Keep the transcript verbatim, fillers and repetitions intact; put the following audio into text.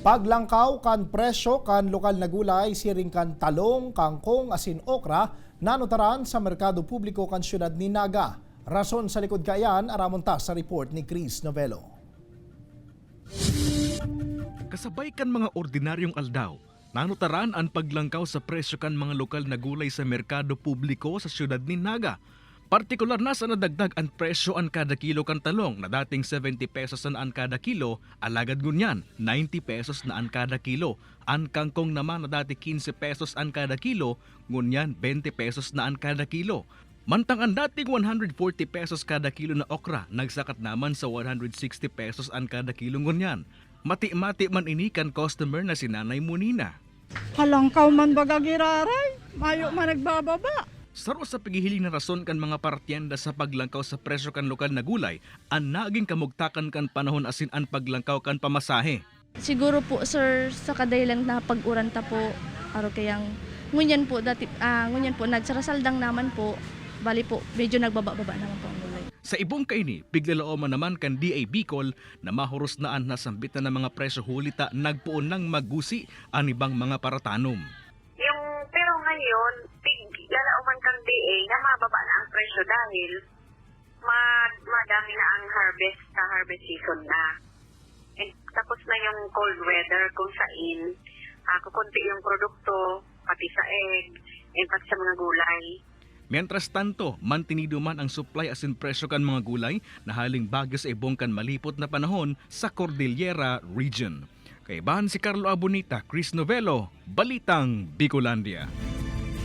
Paglangkaw kan presyo kan lokal na gulay siring kan talong, kangkong asin okra nanutaran sa merkado publiko kan siyudad nin Naga. Rason sa likod kaiyan, aramon ta sa report ni Chris Novelo. Kasabay kan mga ordinaryong aldaw, nanutaran an paglangkaw sa presyo kan mga lokal na gulay sa merkado publiko sa siyudad nin Naga. Partikular na sa nadagdag an presyo an kada kilo kan talong na dating seventy pesos na an kada kilo, alagad ngunyan ninety pesos na an kada kilo. An kangkong naman na dati quince pesos an kada kilo, ngunyan twenty pesos na an kada kilo. Mantang an dating one hundred forty pesos kada kilo na okra, nagsakat naman sa one hundred sixty pesos an kada kilo ngunyan. Mati-mati man ini kan customer na si Nanay Munina. Halangkaw man baga giraray, mayo man nagbababa. Saro sa pighihiling na rason kan mga paratienda sa paglangkaw sa presyo kan lokal na gulay, an naging kamugtakan kan panahon asin an paglangkaw kan pamasahe. Siguro po, sir, sa kadahilan na pag-uran ta po, aro kayang ngunyan po, dati, ah, ngunyan po, nagsarasaldang naman po, bali po, medyo nagbaba-baba naman po ang gulay. Sa ibong kaini, piglalaoman naman kan D A Bicol na mahuros na an nasambit na mga presyo huli ta nagpoon nang magusi an ibang mga paratanom. Yung, pero ngayon, pig-, lalaoman kang D A na mababa na ang presyo dahil ma-, madami na ang harvest, sa harvest season na. And tapos na yung cold weather kung sain, ah, kukunti yung produkto, pati sa egg, and pati sa mga gulay. Mientras tanto, mantinido man ang supply asin presyo kan mga gulay na haling bagyo sa ibong kan malipot na panahon sa Cordillera Region. Kaibahan si Carlo Abonita, Chris Novelo, Balitang Bicolandia.